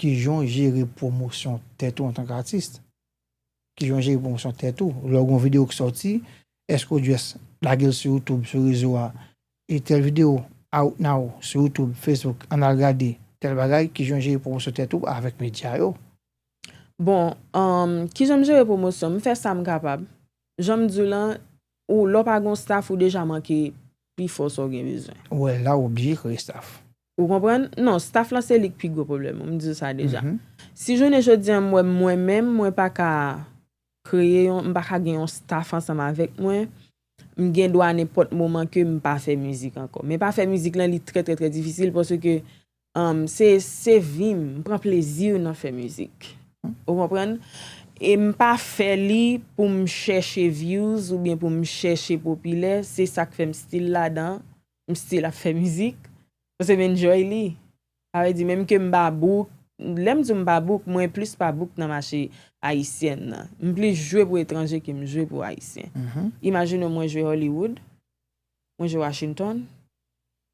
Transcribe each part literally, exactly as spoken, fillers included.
kijan w jere pwomosyon tèt ou antanke atis? Kijan w jere pwomosyon tèt ou? Lè w gen yon videyo ki sòti, èske w just lage l sou YouTube, sou rezo a, e tèl videyo out now sou YouTube, Facebook, ann al gade tèl bagay? Kijan w jere pwomosyon tèt ou avèk medya yo? Bon, um, kijan m jere pwomosyon? M fè sa m kapab. Jan m di w lan, ou lè w pa gen yon staff, ou deja manke pifò sa w gen bezwen. Wè, la w oblije kreye staff. Ou konprann? Non, staff lan se li k pi gwo pwoblèm ou, m di w sa deja. Si jounen jodi a m wè mwen menm, mwen pa ka kreye yon, m pa ka gen yon staff ansanm avèk mwen, m gen dwa nenpòt moman ke m pa fè mizik ankò. Men pa fè mizik lan, li trè, trè, trè difisil paske um, se, se vi m, m pran plezi nan fè mizik. Ou konprann? E m pa fè li pou m chèche views oubyen pou m chèche popilè, se sa k fè m still ladan, m still ap fè mizik. Paske m enjoy li. Sa vle di, menm ke m pa bouk, lè m di w m pa bouk, mwen plis pa bouk nan mache ayisyèn nan. M plis jwe pou etranje ke m jwe pou ayisyen. Imajine w mwen jwe Hollywood, mwen jwe Washington,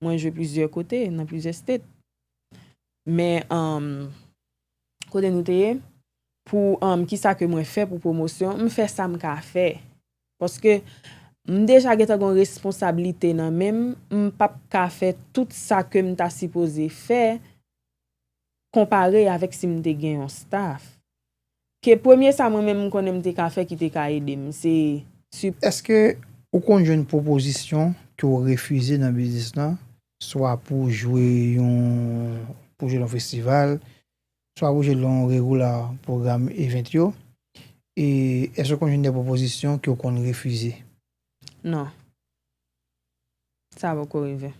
mwen jwe plizyè kote, nan plizyè state. Men, um, kote nou te ye, pou um, kisa ke mwen fè pou pwomosyon, m fè sa m ka fè. Paske m deja gentan gen yon responsablite nan men m, m p ap ka fè tout sa ke m ta sipoze fè konpare avèk si m te gen yon staff. Ke premye sa mwen menm m konnen m te ka fè ki te ka ede m, se si Èske ou konn jwenn pwopozisyon ke w refize nan biznis lan, swa pou jwe yon, pou jwe nan festival, swa pou jwe nan yon regular pwogram event yo? E èske w konn jwenn de pwopozisyon ke w konn refize? Non. Sa poko rive.